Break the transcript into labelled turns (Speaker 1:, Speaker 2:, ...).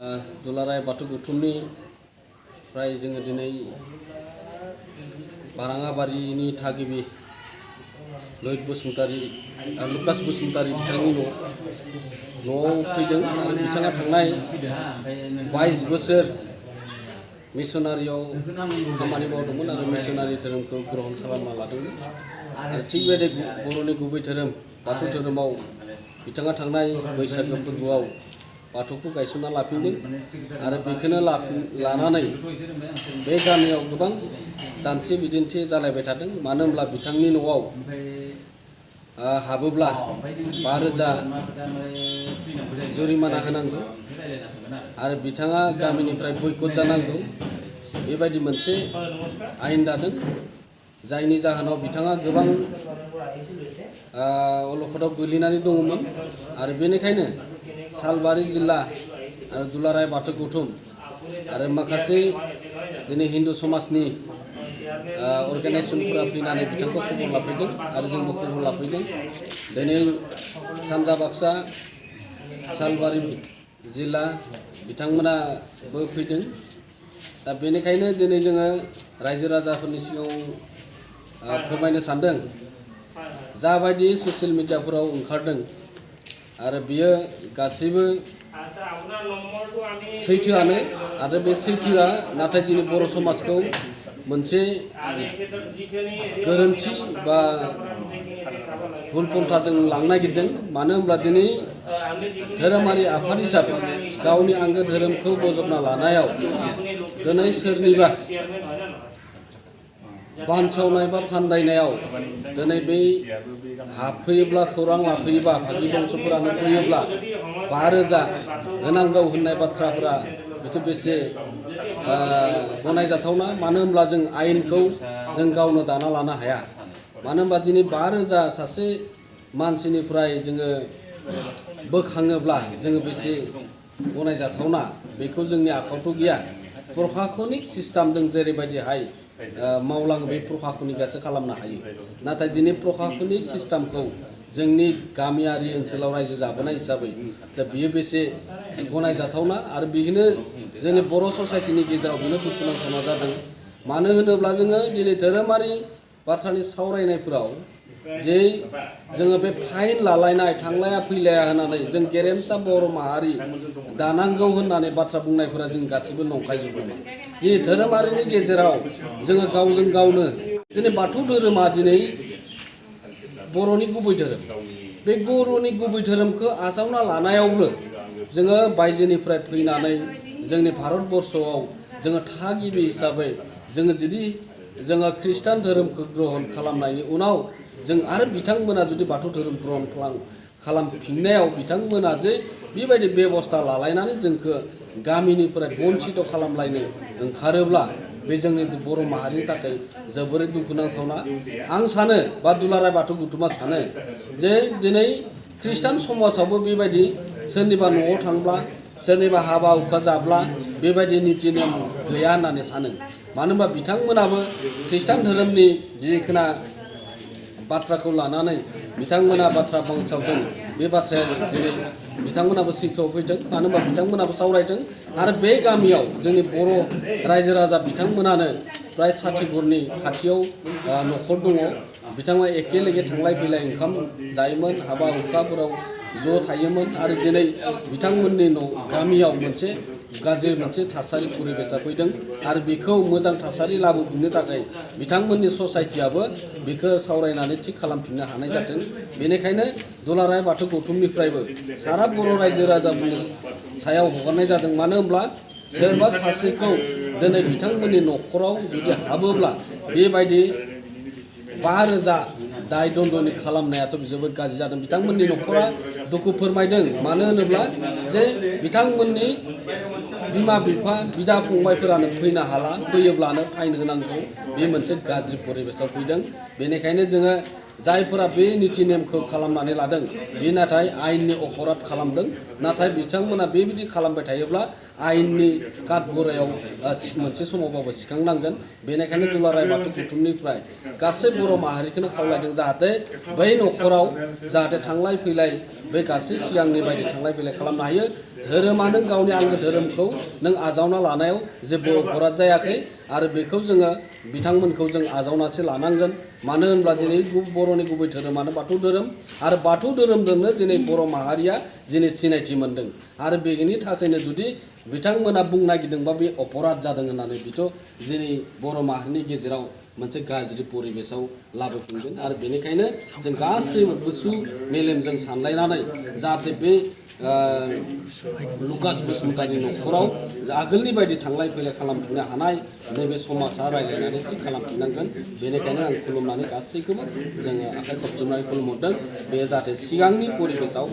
Speaker 1: दुलाराय बाथौ गौथुमनिफ्राय जोङो दिनै बाराङाबारिनि थागिबि लहित बसुमतारी लुकास बसुमतारी बिथांनि न'आव फैदों आरो बिथाङा थांनाय 22 बोसोर मिशनारियाव खामानि मावदोंमोन आरो मिशनारि धोरोमखौ ग्रहण खालामना लादोंमोन आरो थिग बेबायदि बर'नि गुबै धोरोम बाथौ धोरोमाव बिथाङा थांनाय बैसागो फोरबोआव बाथौखौ गायसनना लाफिनदों आरो बेखौनो लानानै बे गामियाव गोबां दान्थे बिदिन्थि जालायबाय थादों। मानो होनब्ला बिथांनि न'आव हाबोब्ला 5,000 जुरिमाना होनांगौ आरो बिथाङा गामिनिफ्राय बयकट जानांगौ बेबायदि मोनसे आयेन दादों, जायनि जाहोनाव बिथाङा गोबां अलखदाव गोग्लैनानै दङमोन आरो बेनिखायनो सालबारि जिल्ला आरो दुलाराय बाथौ गौथुम आरो माखासे दिनै हिन्दु समाजनि अर्गानाइजेसनफोरा फैनानै बिथांखौ खबर लाफैदों आरो जोंबो खबर लाफैदों। दिनै सानजा बाक्सा सालबारि जिल्ला बिथांमोनाबो फैदों। दा बेनिखायनो दिनै जोङो रायजो राजाफोरनि सिगाङाव फोरमायनो सानदों, जाबायदि ससियेल मिडियाफोराव ओंखारदों आरो बियो गासैबो सैथोआनो आरो बे सैथोआ नाथाय दिनै बर' समाजखौ मोनसे गोरोन्थि बा भुल पन्थाजों लांनो नागिरदों। मानो होनब्ला दिनै धोरोमारि आफाद हिसाबै गावनि आंगो धोरोमखौ बजबना लानायाव दिनै सोरनिबा बानसावनाय बा फान्दायनायाव दिनै बै हाबफैयोब्ला खौरां लाफैयोबा भागि बंसफोरानो फैयोब्ला 5,000 होनांगौ होननाय बाथ्राफोरा बेथ' बेसे गनायजाथावना। मानो होनब्ला जों आयेनखौ जों गावनो दाना लानो हाया। मानो होनबा दिनै 5,000 सासे मानसिनिफ्राय जोङो बोखाङोब्ला जोङो बेसे गनायजाथावना बेखौ जोंनि आखायावथ' गैया। प्रशासनिक सिस्टेमजों जेरैबायदिहाय मावलाङो बे प्रशासनिकआसो खालामनो हायो। नाथाय दिनै प्रशासनिक सिस्टेमखौ जोंनि गामियारि ओनसोलाव रायजो जाबोनाय हिसाबै दा बियो बेसे गनायजाथावना आरो बेखौनो जोंनि बर' ससाइटिनि गेजेराव बेनो दुखुनांथावना जादों। मानो होनोब्ला जोङो दिनै धोरोमारि बाथ्रानि सावरायनायफोराव जे जोङो बे फाइन लालायनाय थांलाया फैलाया होननानै जों गेरेमसा बर' माहारि दानांगौ होननानै बाथ्रा बुंनायफोरा जों गासिबो नंखायजोब नामा? जे धोरोमारिनि गेजेराव जोङो गावजों गावनो दिनै बाथौ धोरोमा दिनै बर'नि गुबै धोरोम, बे बर'नि गुबै धोरोमखौ आजावना लानायावबो जोङो बायजोनिफ्राय फैनानै जोंनि भारतबर्षआव जोङो थागिबि हिसाबै जोङो जुदि जोङो खृष्टान धोरोमखौ ग्रहण खालामनायनि उनाव जों आरो बिथांमोना जुदि बाथौ धोरोम ग्रहण खालामफिननायाव बिथांमोना जे बेबायदि बेबस्था लालायनानै जोंखौ गामिनिफ्राय बन्सित खालामलायनो ओंखारोब्ला बे जोंनि बर' माहारिनि थाखाय जोबोरै दुखुनांथावना। आं सानो बा दुलाराय बाथौ गौथुमा सानो जे दिनै खृष्टान समाजावबो बेबायदि सोरनिबा न'आव थांब्ला सोरनिबा हाबा हुखा जाब्ला बेबायदि निति नेम गैया होननानै सानो। मानो होनबा बिथांमोनाबो खृष्टान धोरोमनि जिखिना बाथ्राखौ लानानै बिथांमोना बाथ्रा बांसावदों, बे बाथ्राया दिनै बिथांमोनाबो सैथोआव फैदों। मानो होनबा बिथांमोनाबो सावरायदों आरो बे गामियाव जोंनि बर' रायजो राजा बिथांमोनानो प्राय 60 घरनि खाथियाव न'खर दङ। बिथांमोना एखे लेगे थांलाय फैलाय ओंखाम जायोमोन, हाबा हुखाफोराव ज' थायोमोन आरो दिनै बिथांमोननि गामियाव मोनसे गाज्रि मोनसे थासारि परिबेसा फैदों आरो बेखौ मोजां थासारि लाबोफिननो थाखाय बिथांमोननि ससाइटियाबो बेखौ सावरायनानै थिग खालामफिननो हानाय जाथों। बेनिखायनो दुलाराय बाथौ गौथुमनिफ्रायबो सारा बर' रायजो राजाफोरनि सायाव हगारनाय जादों। मानो होनब्ला सोरबा सासेखौ दिनै बिथांमोननि न'खराव जुदि हाबोब्ला बेबायदि 5,000 दाय दन्दनि खालामनायाथ' जोबोद गाज्रि जादों। बिथांमोननि न'खरा दुखु फोरमायदों। मानो होनोब्ला जे बिथांमोननि बिमा बिफा बिदा फंबायफोरानो फैनो हाला, फैयोब्लानो फाइन होनांगौ, बे मोनसे गाज्रि परिबेसाव फैदों। बेनिखायनो जोङो जायफोरा बे नीति नेमखौ खालामनानै लादों बे नाथाय आयेननि अपराध खालामदों नाथाय बिथांमोना बेबायदि खालामबाय थायोब्ला आयेननि काटगरायाव मोनसे समावबाबो सिखांनांगोन बेनिखायनो दुलाराय बाथौ गौथुमनिफ्राय गासै बर' माहारिखौनो खावलायदों जाहाथे बै न'खराव जाहाथे थांलाय फैलाय बे गासै सिगांनि बायदि थांलाय फैलाय खालामनो हायो धोरोमा नों गावनि आंगो धोरोमखौ नों आजावना लानायाव जेबो अपराध जायाखै आरो बेखौ जोङो बिथांमोनखौ जों आजावनासो लानांगोन मानो होनब्ला दिनै बर'नि गुबै धोरोमानो बाथौ धोरोम आरो बाथौ धोरोमजोंनो दिनै बर' माहारिया दिनै सिनायथि मोनदों आरो बेनि थाखायनो जुदि बिथांमोना बुंनो नागिरदोंबा बे अपराध जादों होननानै बिथ' दिनै बर' माहारिनि गेजेराव मोनसे गाज्रि परिबेसाव लाबोफिनगोन आरो बेनिखायनो जों गासैबो गोसो मेलेमजों सानलायनानै जाहाथे बे लुकास बसुमतारिनि न'खराव आगोलनि बायदि थांलाय फैलाय खालामफिननो हानाय नैबे समाजा रायज्लायनानै थि खालामफिननांगोन बेनिखायनो आं खुलुमनानै गासैखौबो जोङो आखाइ खबजोबनानै खुलुमहरदों बे जाहाथे सिगांनि परिबेसाव